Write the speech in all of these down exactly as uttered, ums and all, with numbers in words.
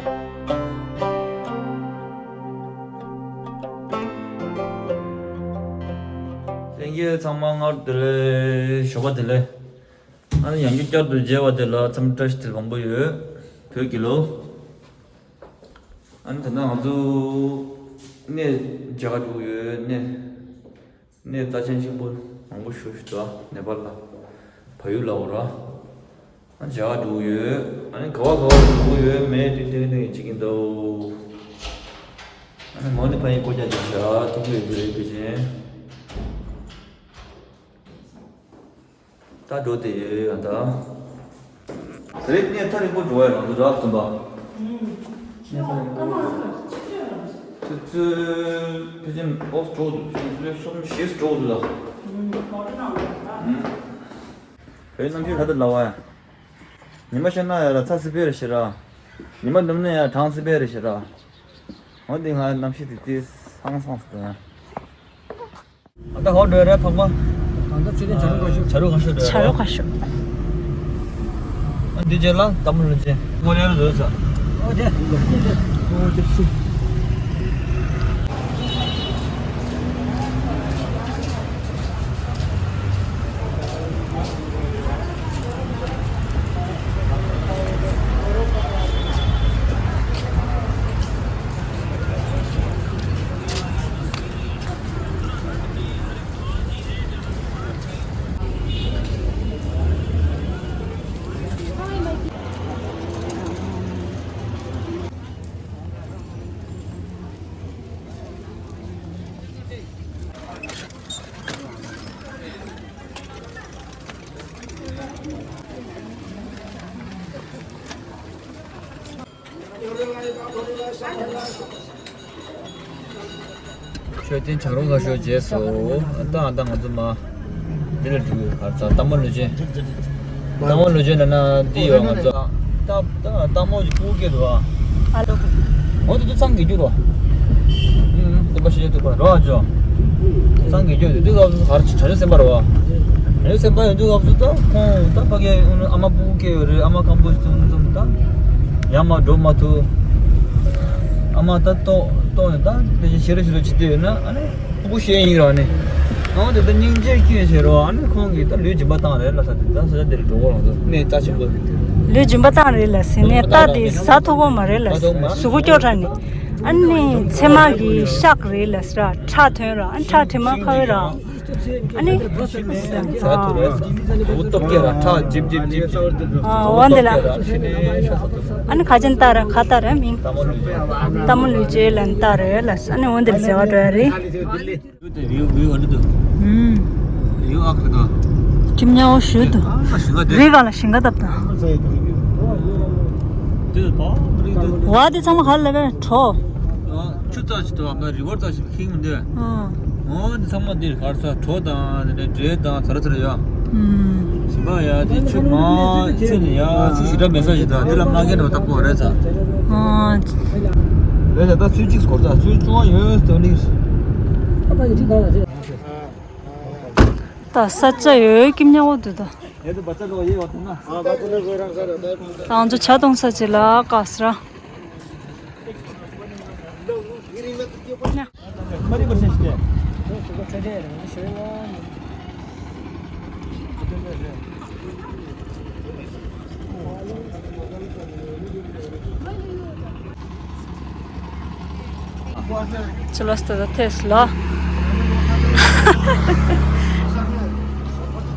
ལྷན་རྒྱས་ཚང་མ་སྔར་བདེ་ལེགས། ཞོགས་པ་བདེ་ལེགས། ཨ་ནི་ཡང་བསྐྱར་དུ་མཇལ་བ་དེ་ལ་འཚམས་འདྲི་བཀྲ་ཤིས་བདེ་ལེགས་མང་པོ་ཡོད། བོད་ཀྱི་ལོ། ཨ་ནི་ད་ལྟ་ང་ཚོ་གནས་མཇལ་ཁ་འགྲོ་གི་ཡོད། གནས་གནས་རྩ་ཆེན་ཆེན་པོ་མང་པོ་ཞིག་ཞིག་འདུག་ནེ་པཱལ་ལ་བལ་ཡུལ་ལ་འོ་ར། ཨ་ནི་མཇལ་ཁ་འགྲོ་གི་ཡོད། ཨ་ནི་ག་བ་ག་བ་འགྲོ་གི་ཡོད་མེད་དེ་ཏན་ཏན་ཡིན་གཅིག་གིན་འདུག་ཨ་ནི་མོ་ནི་ཕ་ཡིན་སྐོར་རྒྱག་རྒྱག་བྱ་ཐུག་གི་ཡོད་རེད་དེ་བཞིན། ད་འགྲོ་དེ་ཡོད་ཡོད་ད། དེ་རིང་གནས་ཐག་རིང་པོ་འགྲོ་ཡ་རང་ཚོ་རག་ཙམ་པ། ཆུ་ཚོད་ཕལ་ཆེར་ཨོ་འགྲོ་འདུག་ཕལ་ཆེར་ཆུ་ཚོད་གསུམ་བཞི་འགྲོ་འདུག་ད། བོད་གནམ་གཤིས་ཧ་ཏུ་ལ་བ་ཡ། ཉི་མ་ཤར་ན་ཡ་ལ་ཚ་སི་པེ་རེ་ཞེ་ར། ཉི་མ་ནུབ་ན་ཡ་གྲང་སི་པེ་རེ་ཞེ་ར། འོ་འདི་ང་གནམ་གཤིས་དེ་དེ་སང་སང་སི་ད། ཨ་ད་ཧོ་འགྲོ་རེད་ཕག་པ། ད་ལྟ་ཆུ་ཚོད་བྱ་རུ་ཁ་ཤོར། བྱ་རུ་ཁ་ཤོར་འགྲོ་བྱ་རུ་རེད། ཁ་ཤོར། ཨ་འདི་རྗེས་ལ་དམ་ལུ་རྗེས། ངོ་ལས་རུ་བཟོས་ས། ཨོ་དེ། ཨོ་དེ་སུ། མཆོད་རྟེན་བྱ་རུང་ཁ་ཤོར་རྗེས་སུ། ད་ད་ང་ཚོ་མ་འདི་ལ་འགྲོ་གི་ཡོད། གར་ཚ་སྟག་མོ་ལུས་སྦྱིན། སྟག་མོ་ལུས་སྦྱིན་ལ་ན་འདི་ཡོད་ང་ཚོ། ད་ད་སྟག་མོ་གི་སྤུ་གུ་སྐྱེས་འདུག་ཨ། ཨ་ལོ། འོ་དེ་དུ་ཚང་གི་རྒྱུ་རོ། ཨུམ་དེ་པ་ཞེ་ཐུབ་པ་རོ་ཨ་ཅོ། ཚང་གི་རྒྱུ་དེ་དུས་སྐབས་སུ་གར་བྱ་རུང་སེམས་པ་རོ་ཨ། བྱ་རུང་སེམས་པ་ཡོད་དུས་སྐབས་སུ་ད་ཁོང་ད་ཕ་གི་ཨ་མ་སྤུ་གུ་སྐྱེས་ཡོད་རེད། ཨ་མ་ཁམ་པོ་ཞིག་ཐུག་ནས་སོང་ད། ཡར་མར་འགྲོ་མ་ཐུབ། ཨ་མ་ད་ལྟོགས་ལྟོགས་ནས་ད་དེ་བཞིན་ཤི་རུ་ཤི་རུ་བྱེད་དུས་ཡོད་ན་ཨ་ནི། སྤུ་གུ་བཤད་ཡིན་རོགས་ནི། ཨང་དེ་ལྟར་སྙིང་རྗེ་སྐྱེས་བྱེད་རོགས། ཨ་ནི་ཁོང་གིས་ད་ལུས་སྦྱིན་པ་བཏང་རེད་ལ་ས་དེ་ད་ས་ཆ་དེར་འགྲོ་གོ་རང་ཚོ་གནས་རྩ་ཆེན་པོ། ལུས་སྦྱིན་པ་བཏང་རེད་ལ་ཟེར་ནས་རྟ་དེ་ཟ་ཐུབ་ཀྱི་མ་རེད་ལ་ཟེར་གཟུགས་པོ་སྐྱོ་དྲགས་ནས། ཨ་ནི་ཚེར་མ་གི་ཤག་རེད་ལ་ཟེར་ཁྲག་ཐོན་ར། ཨ་ནི་ཁྲག་དྲི་མ་ཁ་བའི་ར། ཨ་ནི། ཟ་ཐུབ་ར། འུ་སྟོབས་སྐྱེ་ར་ཁྲག་འཇིབ་འཇིབ་འཇིབ་འཇིབ། ཨ་འོ་འདི་ལ། ཨ་ནི་ཁ་ཅན་ལྟ་ར་ཁ་ལྟ་ར་མིང་། རྟ་མོ་ལུས་རྗེས་ལ་ལྟ་རེད་ལ། ཨ་ནི་འོ་འདི་ལ་ཟེར་བ་འགྲོ་ཡ་རེད། ཡུ་དེ་ཡུ་ཡུ་ཨ་ནི་དུ། ཧུམ། ཡུ་ཨ་ཁ་དུ། ཁྱིམ་ཉལ་བ་ཞུ་དུ། ཨ་ཞིང་ཁ་དེ། རི་ག་ལ་ཞིང་ཁ་བཏབ་ད། དེ་བ་རི་དུ། བ་དེ་ཚང་མ་ག་ལ་བས་གྲོ། ཨ་ཆུ་ཙག་ཞིག་དུ་ཨ་མ་རི་བར་ཙག་ཞིག་ཁེངས་མི་འདུག་ཨ། འོ་དེ་ཚང་མ་འདིར་གར་ས་གྲོ་དང་དེ་འདྲའི་འབྲས་དང་ཚ་ར་ཚ་ར་ཡ། ཞིང་ཁ་ཡ་དེ་ཆུ་མ་ཆུ་ནི་ཡ་ཆུ་ཞིག་འདྲ་མེད་ས་ཞིག་དང་དེ་ལ་མ་གན་འགྲོ་བཏབ་གོ་རེད་ས། ཨ། རེད་ད་ཚུལ་གཅིག་སྐོར་ས་ཚུལ་ཅུང་ཡོད་སྟོན་ལིག་ད་ས་ཆ་ཡོད་ཀྱི་མཉམ་འོག་ཏུ་ད། རང་ཚོ་ཇ་འཐུང་ས་ཅིག་ལ་བཀག་སི་ར། चलो, तो थे स्लो।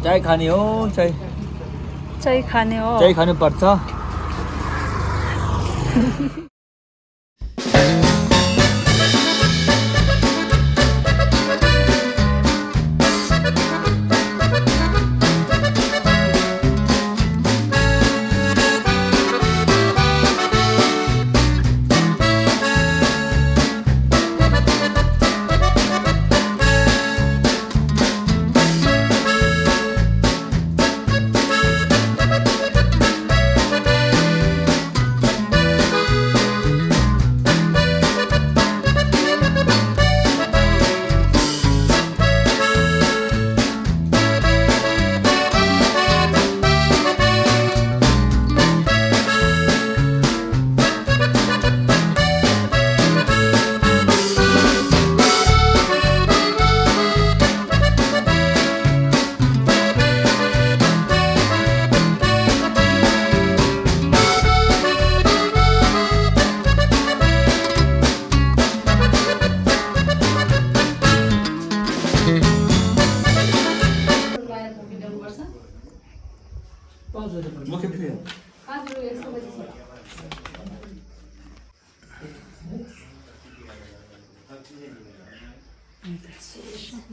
चाय खाने हो? चाय। चाय खाने हो? चाय खाने पर्छ।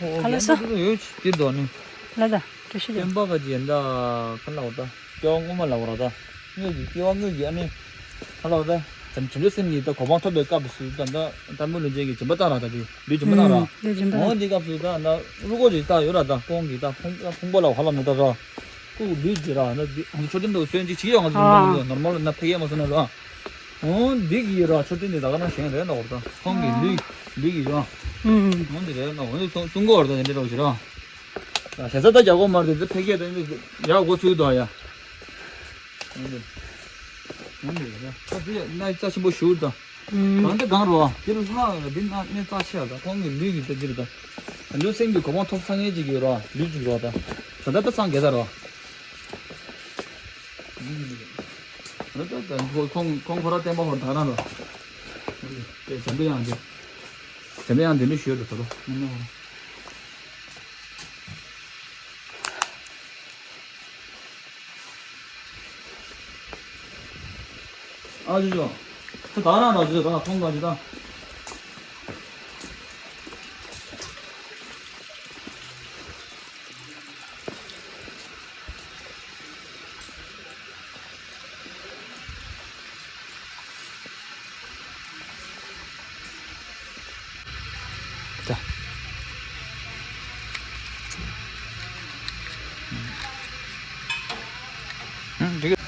ཁོ་ག་ལ་སོ། ཡོད་ཅི་དོ་ནི། ལ་ད་བཀྲ་ཤིས་བདེ། སྟོན་པ་ག་ཅི་ཡིན་ད་ཁ་ལ་འོ་ད། སྐྱེ་བ་སྔོན་མ་ལ་འོ་ར་ད། དངོས་ཀྱི་སྐྱེ་བ་དངོས་ཀྱི་ཨ་ནི། ཁ་ལ་འོ་ད། བྱང་ཆུབ་སེམས་ཀྱི་ད་གོ་འཕང་ཐོབ་པའི་སྐབས་སུ་ད་ད་ད་མོ་ལུས་ཅན་གྱི་སྦྱིན་པ་བཏང་ར་ད་དེ་ལུས་སྦྱིན་པ་བཏང་ར། ལུས་སྦྱིན་པ་འོ་འདི་སྐབས་སུ་ད་ད་ཀླུ་གོ་ཅིག་ད་ཡོད་ར་ད་ཁོང་གི་ད་ཕུང་ཕུང་པོ་ལ་ཧ་ལམ་ནི་ད་ར། ཀུ་ལུས་ཀྱི་ར་ན་འདི་ང་ཚོ་མཆོད་རྟེན་དུ་སོན་ཅིག་བྱེད་ཡོང་ང་ཚོ་ནོར་མལ་ན་ཕ་གིའི་མ་སོན་ན་ར། འོ་འདི་གི་ར་མཆོད་རྟེན་འདི་ད་ག་ན་གཞན་རེད་ན་འོ་ད་ཁོང་གི་ལུས་ལུས་ཀྱི་ར། འོ་འདི་རེད་ན་འོ་འདི་གསུང་གོ་ར་ད་འདི་ར་བྱེད་ར། ཞེ་ས་ད་རྒྱ་གོ་མར་དེ་ཕ་གིའི་ད་འདི་ཡ་གོ་ཚུལ་ད་ཡ། འོ་འདི་ར་ད་འདི་ན་རྩ་ཆེན་པོ་ཞུ་ད། གང་དེ་གང་རོ། དེ་ལྷ་འདི་ན་གནས་རྩ་ཆེ་ད་ཁོང་གི་ལུས་ཀྱི་ད་འདི་ར་ད། བྱང་ཆུབ་སེམས་ཀྱི་གོ་འཕང་ཐོབ་ཚར་མཁན་ཅིག་ཡོད་ར་ལུས་ཅིག་ར་ད། ད་ད་ད་སངས་རྒྱས་ད་ར། ད་ད་ད་ཁོ་ཁོང་ཁོང་ཁོ་ར་བསྟན་པ་ཧོར་ད་རང་ར། དེ་བྱམས་པའི་དབྱངས་དེ། བྱམས་པའི་དབྱངས་དེ་འདྲ་ཞུས་ད་ད་ར། ཨ་ཅོ་ཅོ། ཁྱོད་ད་རང་རང་ཅོ་ཅོ་ད་མཐོང་ག་ཅི་ད། ད། ཨང་འགྲིག་གི།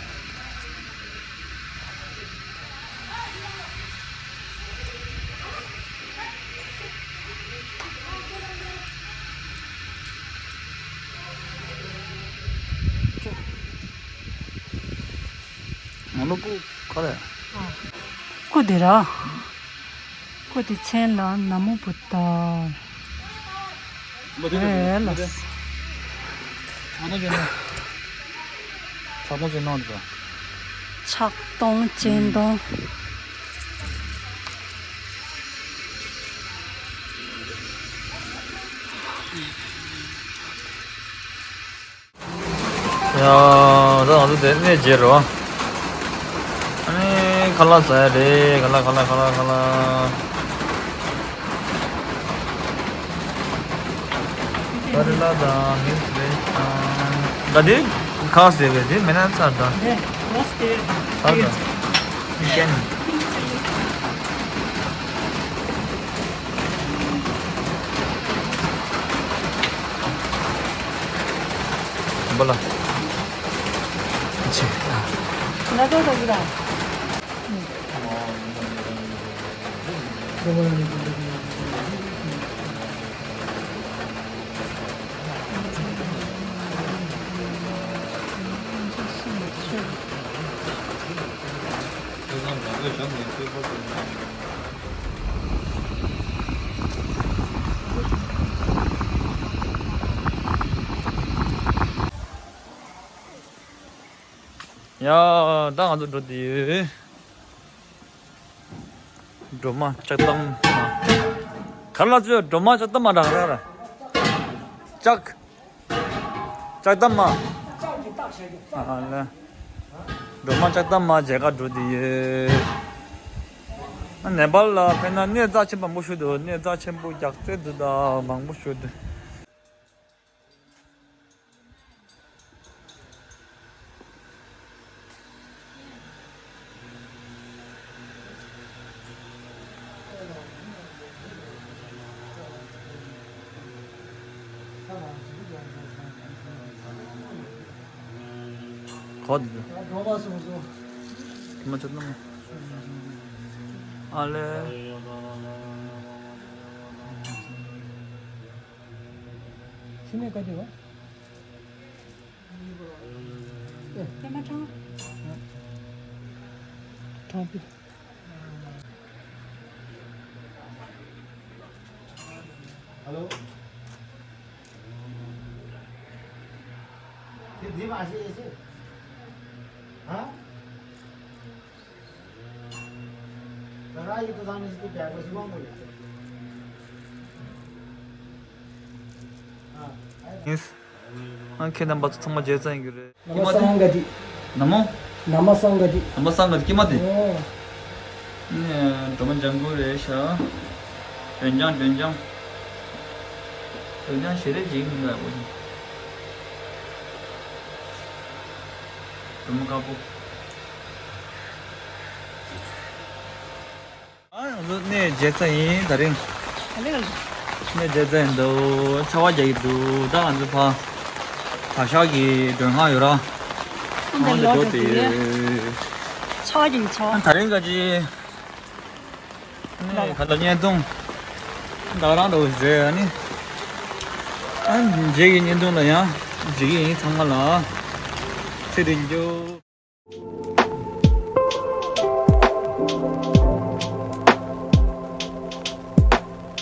ཁོ་རེ། ཁོ་དེ་ར། ཁོ་དེ་མཚན་ལ་ན་མོ་བུ་ཏ། ཨེ་ལ། ཕྱག་སྟོང་ཅན་སྟོང་། ཕྱག་སྟོང་ཅན་སྟོང་། ཡ། ད་ང་ཚོ་དེ་གནས་མཇལ་རོ། ཨ་ནི་ཁ་ལག་ཟ་ཡ་རེད། ཁ་ལག་ཁ་ལག་ཁ་ལག་ཁ་ལག་ད་རེ་ལ་དང་མིག་སི་བེ་ཇི་དང་། ད་དེ་ཁ་ཟེར་བས་དེ་མེད་ན་ཚར་ད། ཚར་ད། ཡི་ཀེན། བོ་ལ། ཆེ། ན་ཚ་ཚ་གི་ར། ཡ། ད་ང་ཚོ་འགྲོ་དུས་སྒྲོལ་མ་ལྕགས་དམ་མ། ག་རེ་ལབ་ཅོ། སྒྲོལ་མ་ལྕགས་དམ་མ་འདྲ་ག་རེ་རེད། ལྕགས། ལྕགས་དམ་མ། ཨ་ལ། སྒྲོལ་མ་ལྕགས་དམ་མ་མཇལ་ག་འགྲོ་དུས་ཡོད། ནེ་པཱལ་ལ་ཕེབས་ན་གནས་རྩ་ཆེན་པོ་མང་པོ་ཞིག་འདུག་གནས་རྩ་ཆེན་པོ་རྒྱག་རྩེ་འདུག་ད་མང་པོ་ཞིག་འདུག་ག་དེ་འདྲ། མ་ཆགས་ན། ཨ་ལེ། ཕྱི་ནས་བཀའ་བསྡུ་བ། ཨེ། ཨེ་མ་ཁྲང་། ཁྲང་པི། ཧ་ལོ། དེ་འདི་མ་ཤེས་ཤེས། ཧ། ཨ་ཁྱེད་རྣམ་པ་ཚོ་ཚང་མ་མཇལ་རྩ་ཡིན་གྱི་རེད། ན་མོ་སངྒ་ཏི། ན་མོ། ན་མོ་སངྒ་ཏི། ན་མོ་སངྒ་ཏི་ཀྱེ་མ་ཏི། ཨོ། ནས་སྒྲོལ་མ་ལྗང་གུ་རེད་ཤག་སྒྲོལ་ལྗང་སྒྲོལ་ལྗང་། སྒྲོལ་ལྗང་ཞལ་རས་ཅིག་མི་འདུག་ཨ་ཁོ་ཅིག་སྒྲོལ་མ་དཀར་པོ། ཨ་ང་ཚོ་གནས་མཇལ་ཚར་ཡིན་ད་རིང་། ག་ལེ་ག་ལེ། གནས་མཇལ་ཚར་ཡིན་འདུག་ཆར་པ་རྒྱག་གི་འདུག་ད་ང་ཚོ་ཕ། བ་ཤག་གི་མགྲོན་ཁང་ཡོད་ར། ཨ་འདི་འགྲོ་དེ་ཡོད། ཆར་པ་རྒྱག་གི་ཆར་པ། ད་རིང་ག་ཅི། ནས་ག་ལ་བརྙན་ཐུང་། ད་རང་འགྲོ་བའི་རེད་ཨ་ནི། ཨ་མཇལ་གི་བརྙན་ཐུང་ལ་ཡང་མཇལ་གི་ཡིན་ཚང་མ་ལ། ཚེ་རིང་རྒྱུ།